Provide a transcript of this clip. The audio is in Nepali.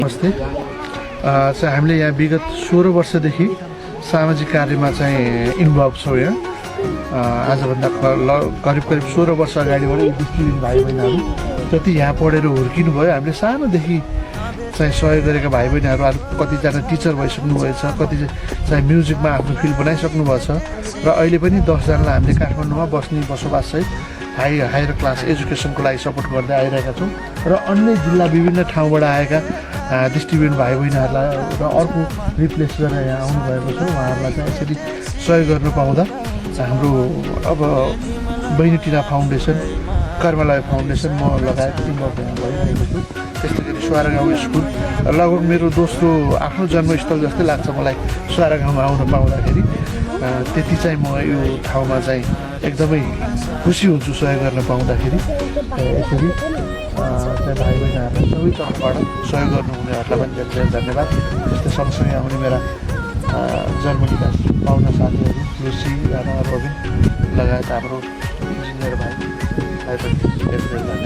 नमस्ते चाहिँ हामीले यहाँ विगत 16 वर्षदेखि सामाजिक कार्यमा चाहिँ इन्भल्भ छौँ यहाँ आजभन्दा करिब 16 वर्ष अगाडिबाट यी दृष्टिहीन भाइ बहिनीहरू जति यहाँ पढेर हुर्किनु भयो हामीले सानोदेखि चाहिँ सहयोग गरेका भाइ बहिनीहरू कतिजना टिचर भइसक्नु भएछ, कति चाहिँ म्युजिकमा आफ्नो फिल्ड बनाइसक्नु भएको छ र अहिले पनि 10 जनालाई हामीले काठमाडौँमा बसोबाससहित हायर क्लास एजुकेसनको लागि सपोर्ट गर्दै आइरहेका छौँ र अन्य जिल्ला विभिन्न ठाउँबाट आएका दृष्टिहीन भाइ बहिनीहरूलाई र अर्को रिप्लेस गरेर यहाँ आउनुभएको छ। उहाँहरूलाई चाहिँ यसरी सहयोग गर्न पाउँदा हाम्रो अब बहिनी टिना फाउन्डेसन, कर्मलय फाउन्डेसन म लगायत इन्भल्भ भइरहेको छु। त्यस्तै गरी सुवारा गाउँ स्कुल लगभग मेरो दोस्रो आफ्नो जन्मस्थल जस्तै लाग्छ मलाई सुवारा गाउँमा आउन पाउँदाखेरि। त्यति चाहिँ म यो ठाउँमा चाहिँ एकदमै खुसी हुन्छु सहयोग गर्न पाउँदाखेरि। यसरी चाहिँ भाइ बहिनीहरूलाई सबै तर्फबाट सहयोग गर्नुहुनेहरूलाई पनि धेरै धेरै धन्यवाद। त्यस्तै सँगसँगै आउने मेरा जर्मनीका पाहुना साथीहरू लुसी, राना, रबिन लगायत हाम्रो इन्जिनियर भाइ पनि धेरै धेरै धन्यवाद।